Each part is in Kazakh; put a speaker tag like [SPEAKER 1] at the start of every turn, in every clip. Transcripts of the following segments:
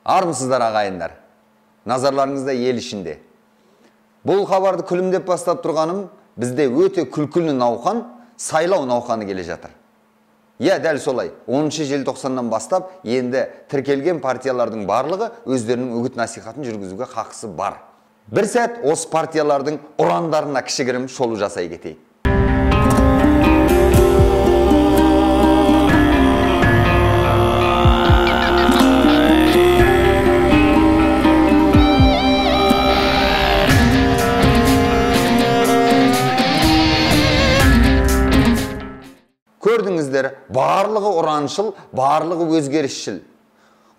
[SPEAKER 1] Армысыздар ағайындар. Назарларыңызда ел ішінде. Бұл хабарды күлімдеп бастап тұрғаным, бізде өте күлкілі науқан, сайлау науқаны келе жатыр. Иә, дәл солай. 10 желтоқсаннан бастап енді тіркелген партиялардың барлығы өздерінің үгіт насихатын жүргізуге хақысы бар. Бір сәт осы партиялардың ұрандарына кішігірім шолу жасай кетейік. Көрдіңіздер, барлығы ұраншыл, барлығы өзгерісшіл.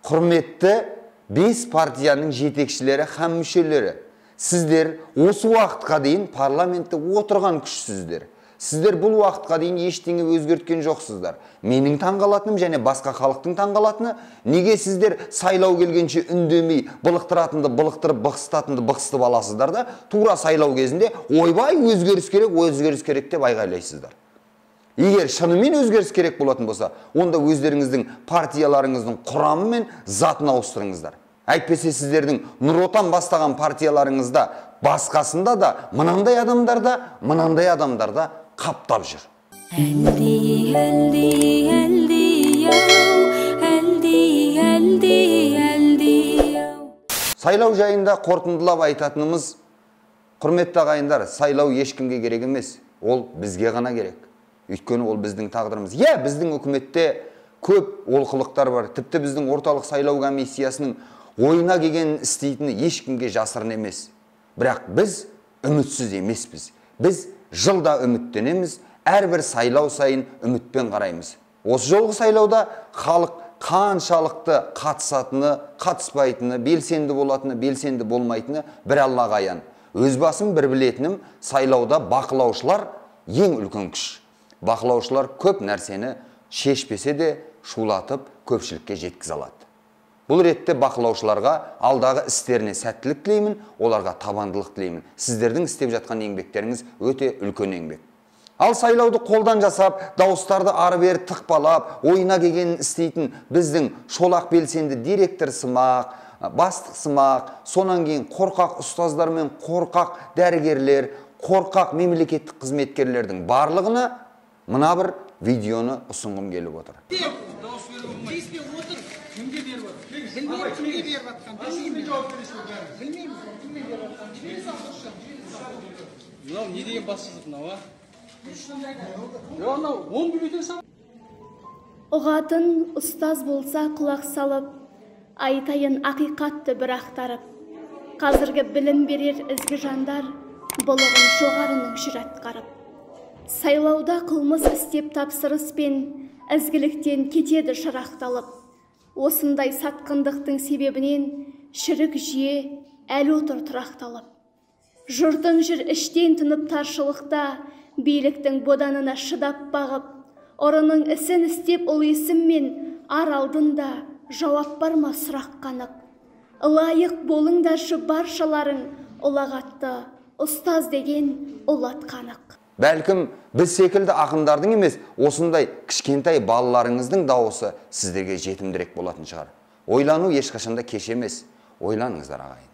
[SPEAKER 1] Құрметті 5 партияның жетекшілері һәм мүшелері, сіздер осы уақытқа дейін парламентте отырған күшсіздер. Сіздер бұл уақытқа дейін ештеңе өзгерткен жоқсыздар. Менің таңғалатыным және басқа халықтың таңғалатыны, неге сіздер сайлау келгенше үндемей, былықтыратынды былықтырып, бықсытатынды бықсытып аласыздар да, тура сайлау кезінде ойбай өзгеріс керек, өзгеріс керек деп айғайлайсыздар. Егер шынымен өзгеріс керек болатын болса, онда өздеріңіздің партияларыңыздың құрамы мен затын ауыстырыңыздар. Әйтпесе сіздердің Нұр Отан бастаған партияларыңызда басқасында да мынандай адамдар да, мынандай адамдар да қаптап жүр.
[SPEAKER 2] Әлди, әлди, әлди, ау, әлди, әлди, әлди, ау.
[SPEAKER 1] Сайлау жайында қорытындылап айтатынымыз, құрметті ағайындар, сайлау ешкімге керек емес, ол бізге ғана керек. Өйткені ол біздің тағдырымыз. Иә, біздің үкіметте көп олқылықтар бар. Тіпті біздің орталық сайлау комиссиясының ойына келгенін істейтіні ешкімге жасырын емес. Бірақ біз үмітсіз емеспіз. Біз жылда үміттенеміз, әрбір сайлау сайын үмітпен қараймыз. Осы жолғы сайлауда халық қаншалықты қатысатыны, қатыспайтыны, белсенді болатыны, белсенді болмайтыны бір Аллаға аян. Өз басым бір білетінім, сайлауда бақылаушылар ең үлкен күш. Бақылаушылар көп нәрсені шешпесе де шулатып көпшілікке жеткізе алады. Бұл ретте бақылаушыларға алдағы істеріне сәттілік тілеймін, оларға табандылық тілеймін. Сіздердің істеп жатқан еңбектеріңіз өте үлкен еңбек. Ал сайлауды қолдан жасап, дауыстарды ары-бері тықпалап, ойына келгенін істейтін біздің шолақ белсенді директор сымақ, бастық сымақ, сонан кейін қорқақ ұстаздар мен қорқақ дәрігерлер, қорқақ мемлекеттік қызметкерлердің барлығына мына бір видеоны ұсынғым келіп отыр.
[SPEAKER 3] Ұғатын ұстаз болса құлақ салып, айтайын ақиқатты бір ақтарып. Қазіргі білім берер ізгі жандар, бұлығын жоғарының жүр атқарып. Сайлауда қылмыс істеп тапсырыспен, ізгіліктен кетеді шырақталып. Осындай сатқындықтың себебінен шірік жүйе әлі отыр тұрақталып. Жұртың жүр іштен тынып таршылықта, биліктің боданына шыдап бағып, ұрының ісін істеп ұл есіммен ар алдында жауап бар ма сұрақ қанық. Ылайық болыңдаршы баршаларың, ұлағатты ұстаз деген ұлат қанық.
[SPEAKER 1] Бәлкім біз секілді ақындардың емес, осындай кішкентай балаларыңыздың дауысы сіздерге жетімдірек болатын шығар. Ойлану ешқашанда кеш емес. Ойланыңыздар, ағайын.